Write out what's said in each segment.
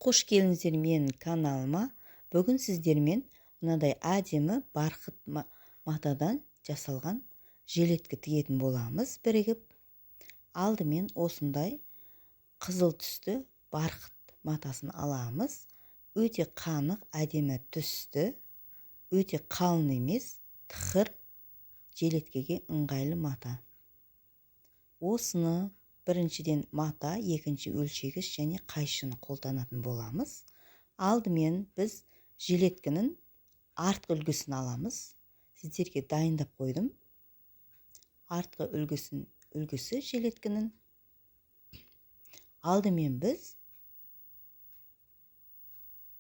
Қош келдіңіздер менің каналыма. Бүгін сіздермен мынадай әдемі барқыт матадан жасалған жилеткі тігетін боламыз бірігіп. Алдымен осындай қызыл түсті барқыт матасын аламыз. Өте қанық, әдемі түсті, өте қалың емес, тықыр жилеткеге ыңғайлы мата. Осыны біріншіден мата, екінші өлшегіш және қайшыны қолданатын боламыз. Алдымен біз жилеткінің артқы үлгісін аламыз. Сіздерге дайындап қойдым. Артқы үлгісі жилеткінің. Алдымен біз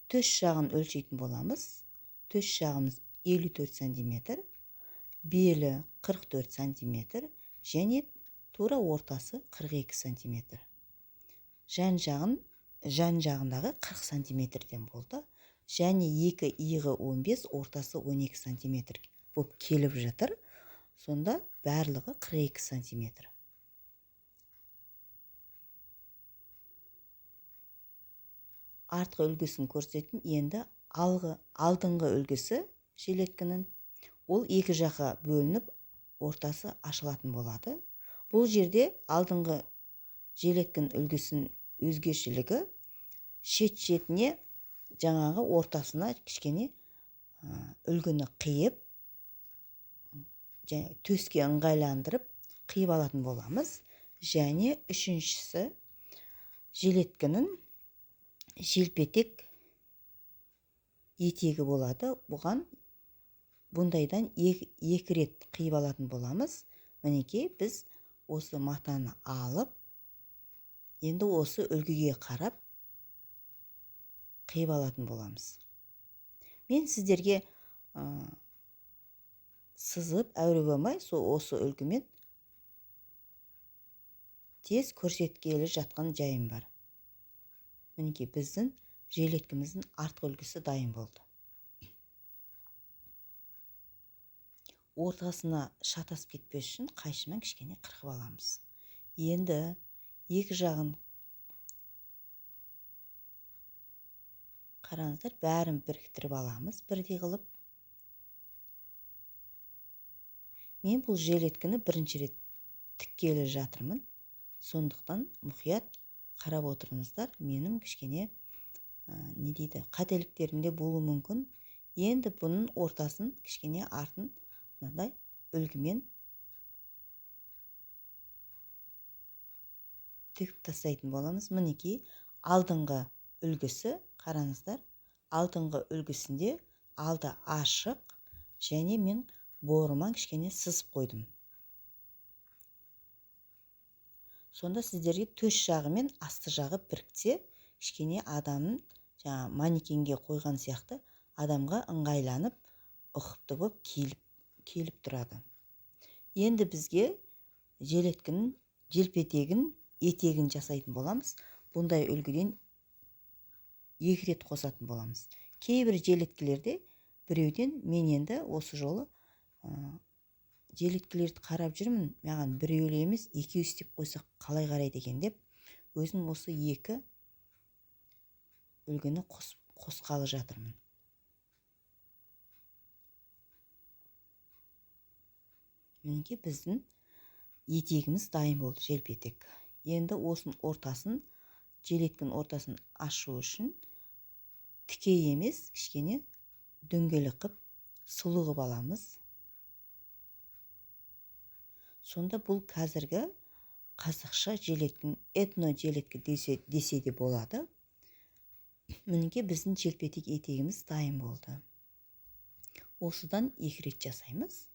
төс жағын өлшейтін боламыз. Төс жағымыз 54 сантиметр, белі 44 сантиметр және тура ортасы 42 сантиметр. Жан жағындағы 40 сантиметрден болды. Және екі иығы 15, ортасы 12 сантиметр болып келіп жатыр. Сонда барлығы 42 сантиметр. Артқы үлгісін көрсеттім. Енді алдыңғы үлгісі жилеткінің, ол екі жаққа бөлініп, ортасы ашылатын болады. Бұл жерде алдыңғы жилеткінің үлгісінің өзгешелігі шет-шетіне жаңағы ортасына кішкене үлгіні қиып, төске ыңғайландырып қиып алатын боламыз. Және үшіншісі жилеткінің желпетек етегі болады. Бұған бұндайдан екі рет қиып алатын боламыз. Мінекей біз осы матаны алып, енді осы үлгіге қарап қиып алатын боламыз. Мен сіздерге сызып әуре болмай, сол осы үлгімен тез көрсеткелі жатқан жайым бар. Мінекей біздің жилеткіміздің артқы үлгісі дайын болды. Ортасына шатасып кетпес үшін қайшымен кішкене қырқып аламыз. Енді екі жағын қараңыздар, бәрін біріктіріп аламыз бірдей қылып. Мен бұл жилеткіні бірінші рет тіккелі жатырмын. Сондықтан мұқият қарап отырыңыздар. Менің кішкене қателіктерім де болуы мүмкін. Енді бұның ортасын кішкене артын мынадай үлгімен тігіп тастайтын боламыз. Мінекей алдыңғы үлгісі, қараңыздар, алдыңғы үлгісінде алды ашық және мен борыман кішкене сызып қойдым. Сонда сіздерге төс жағы мен асты жағы біріксе, кішкене адамның жаңа манекенге қойған сияқты адамға ыңғайланып, ұқыпты болып келіп тұрады. Енді бізге жилеткінің желпетегін, етегін жасайтын боламыз. Бұндай үлгіден екі рет қосатын боламыз. Кейбір жилеткілерде біреуден, мен енді осы жолы жилеткілерді қарап жүрмін, маған біреулі емес, екеу істеп қойсақ қалай қарайды екен деп, өзім осы екі үлгіні қосқалы жатырмын. Мінекей біздің етегіміз дайын болды, желпетек. Енді осының ортасын, жилеткінің ортасын ашу үшін тіке емес, кішкене дөңгелек қып, сұлу қып аламыз. Сонда бұл қазіргі қазақша жилеттің этно жилеткі десе де болады. Мінекей біздің желпетек етегіміз дайын болды. Осыдан екі рет жасаймыз.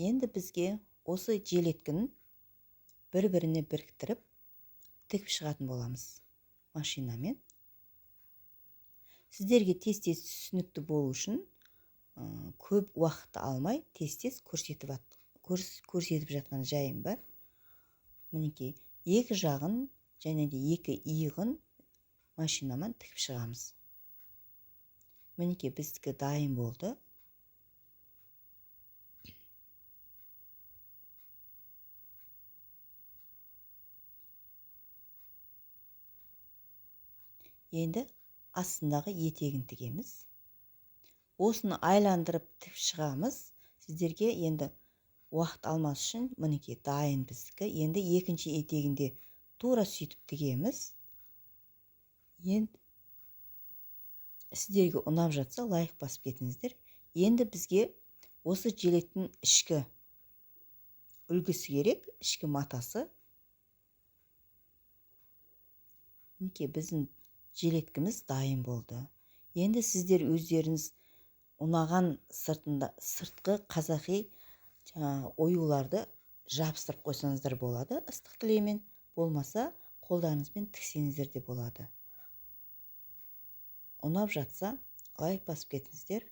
Енді бізге осы жилеткінің бір-біріне біріктіріп тігіп шығатын боламыз машинамен. Сіздерге тез-тез түсінікті болу үшін көп уақытты алмай тез-тез көрсетіп жатқан жайым бар. Мінекей екі жағын және де екі иығын машинамен тігіп шығамыз. Мінекей біздікі дайын болды. Енді астындағы етегін тігеміз. Осыны айландырып тігіп шығамыз. Сіздерге енді уақыт алмас үшін, мінекей, дайын біздікі. Енді екінші етегінде тура сөйтіп тігеміз. Енді сіздерге ұнап жатса, лайк басып кетіңіздер. Енді бізге осы жилеттің ішкі үлгісі керек, ішкі матасы. Мінекей, біздің жилеткіміз дайын болды. Енді сіздер өздеріңіз ұнаған сыртында сыртқы қазақи жаңағы оюларды жабыстырып қойсаңыздар болады ыстық клеймен, болмаса қолдарыңызбен тіксеңіздер де болады. Ұнап жатса, лайк басып кетіңіздер.